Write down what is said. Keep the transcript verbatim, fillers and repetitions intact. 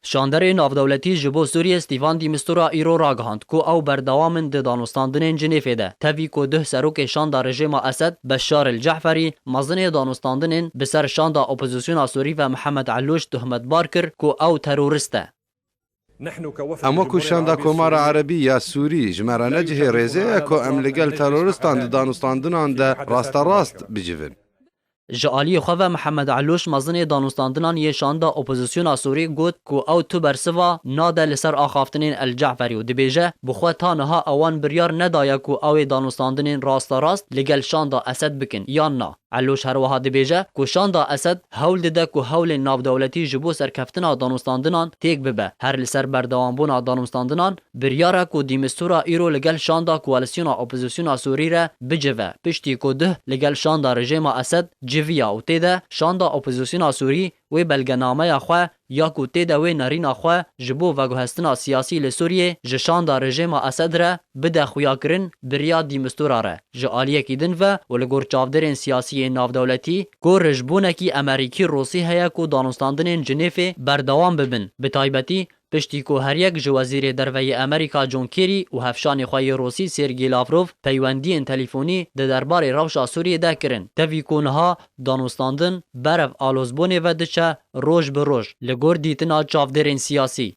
Şanderê navdewletî ji bo Sûriyê Stîvan de Mistura îro ragihand ku ew berdewam in di danûstandinên Cinêfê de. Tevî ku duh serokê şanda rejêma Esed, Beşar el Ceferî, mezinê danûstandinên bi ser şanda opozisyona Sûrî ve Mihemed Elûş tohmetbar kir ku ew terorist e. Em wekû Şanda Komara Erebî ya Sûrî ji me re necihê rêzê ye ku em li gel teroristan di danûstandinan de rasterast bicivin. Ji aliyê xwe ve Mihemed Elûş mezinê danûstandinan yê şanda opozisyona Sûrî got ku ew tu bersiva nade li ser axaftinên El Ceferî û dibêje bi xwe ta niha ewan biryar nedaye ku ew ê danûstandinên rasterast li gel şanda Esed bikin yan na. Elûş her wiha dibêje ku şanda Esed hewl dide ku hewlên navdewletî ji bo serkeftina danûstandinan têk bibe. Her li ser berdewambûna danûstandinan, biryar e ku Dîmistura îro li gel şanda koalîsyona opozisyona Sûrî re bicive, piştî ku duh li gel şanda rejêma Esed civiya û tê de şanda opozisyona Sûrî wê belgenameya xwe ya ku tê de wê nerîna xwe ji bo veguhestina siyasî li Sûriyê ji şanda rejêma Esed re bide xuyakirin bi riya Dîmistura re. Ji aliyekî din ve û li gor çavdêrên siyasî yên navdewletî, ku rijbûnekî Emerîkî-Rûsî heye ku danûstandinên Cinêfê berdewam bibin, bi taybetî piştî ku her yek ji Wezîrê Derve yê Emerîka John Kerry û hevşanê xwe yê Rûsî Sergey Lavrov peywendiyên telîfonî di derbarê rewşa Sûriyê de kirin. Tevî ku niha danûstandin berev alozbûnê ve diçe roj bi roj, li gor dîtina çavdêrên siyasî.